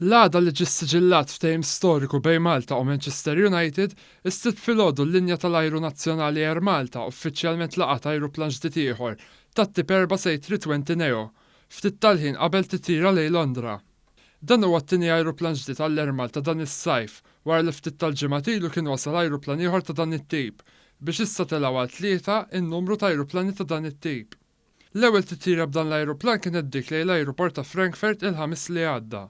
L-għada li ġie ssiġillat ftehim storiku bejn Malta u Manchester United, is-Sibt filgħodu l-linja tal-ajru nazzjonali Air Malta uffiċjalment laqgħet ajruplan ġdid ieħor tat-tip Airbus A320 Neo, ftit tal-ħin qabel titjira lejn Londra. Dan huwa t-tieni ajruplan ġdid għall-Air Malta dan is-sajf, wara li ftit tal-ġimgħat ilu kien wasal ajruplan ieħor ta' dan it-tip, biex issa telgħu għal tlieta in-numru ta' ajruplani ta' dan it-tip. L-ewwel titjira b'dan l-ajruplan kienet dik lejn l-ajruport ta' Frankfurt il-Ħamis li għadda.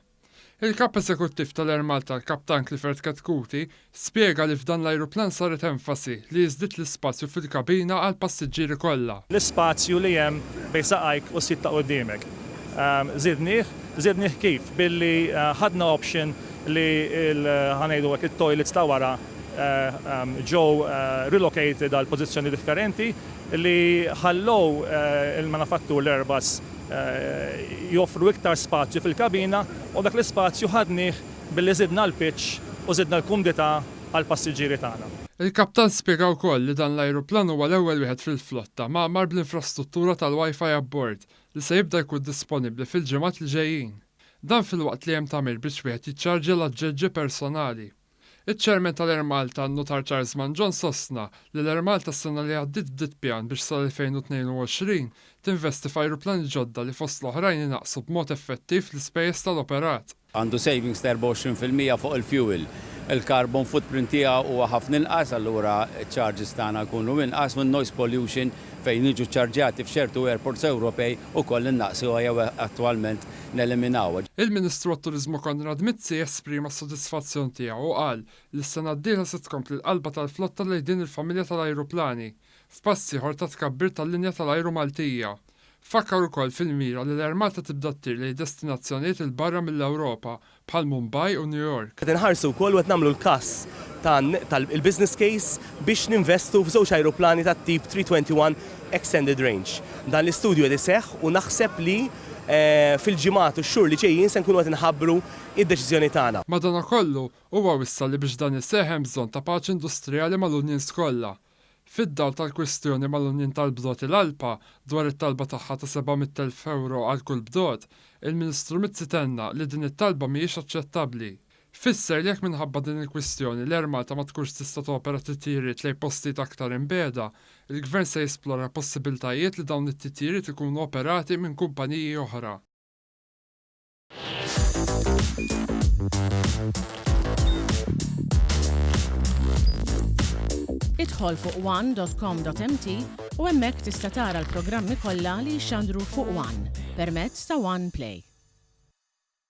Il-Kap Eżekuttiv tal-Air Malta l-Kaptan Clifford Chetcuti spjega li f'dan l-ajruplan saret enfasi li jiżdied l-ispazju fil-kabina għall-passiġġieri kollha. L-ispazju li hemm bejn saqajk u s-seat ta' quddiemek. Żidnih. Żidnih kif? Billi ħadna option li ħa ngħidu hekk it-toilets ta' wara ġew relocated għal pożizzjoni differenti. li ħallew il-manifattur l-Airbus joffru iktar spazju fil-kabina u dak l-ispazju ħadnih billi żidna l-pitch u żidna l-kumdità għall-passiġġieri tagħna. Il-Kaptan spjega wkoll li dan l-ajruplan huwa l-ewwel wieħed fil-flotta mgħammar bl-infrastruttura tal-Wi-Fi abbord li se jibda jkun disponibbli fil-ġimgħat li ġejjin. Dan filwaqt li hemm tagħmir biex wieħed jiċċarġja l-aġġeġġi personali. Iċ-Chairman tal-Air Malta, n-Nutar Charles Mangion sostna li l-Air Malta s-sena li għaddiet bdiet pjan biex sal-2022 tinvesti f'ajruplani ġodda li fost l-oħrajn inaqqsu b'mod effettiv l-ispejjeż tal-operat. Għandu savings ta' 24% fuq il-fuel. Il-carbon footprint tiegħu huwa ħafna inqas, allura ċ-charges tagħna jkunu inqas u n-noise pollution fejn niġu ċċarġjati f'ċertu airports Ewropej ukoll innaqqsuha jew attwalment neliminawha. Il-Ministru għat-Turiżmu Konrad Mizzi esprima s-sodisfazzjon tiegħu u qal li s-sena d-dieħla se tkompli l-qalba tal-flotta lejn din il-familja tal-ajruplani, f'pass ieħor ta' tkabbir tal-linja tal-ajru Maltija. Fakkar ukoll fil-mira li l-Air Malta tibda ttir lejn destinazzjonijiet 'il barra mill-Ewropa bħal Mumbai u New York. Qed inħarsu wkoll u qed nagħmlu l-każ tal-business case biex ninvestu f'żewġ ajruplani tat-tip 321 Extended Range. Dan l-istudju qed iseħħ u naħseb li fil-ġimgħat u x-xhur li ġejjin se nkunu qed inħabbru d-deċiżjoni tagħna. Madanakollu, huwa wissa li biex dan iseħħ hemm bżonn ta' paċi industrijali mal-unjins kollha. Fid-dawl tal-kwistjoni mal-unjin tal-bdoti l-ALPA dwar it-talba tagħha ta' 700,000 ewro għal kull bdot, il-Ministru Mizzi tenna li din it-talba mhijiex aċċettabbli. Fisser li jekk minħabba din il-kwistjoni l-Air Malta ma tkunx tista' topera titjiriet lejn postijiet aktar imbiegħda, il-Gvern se jisplora possibiltajiet li dawn it-titjiriet ikunu operati minn kumpaniji oħra. Idħol fuq one.com.mt u hemmhekk tista' tara l-programmi kollha li jixxandru fuq One permezz ta' One Play.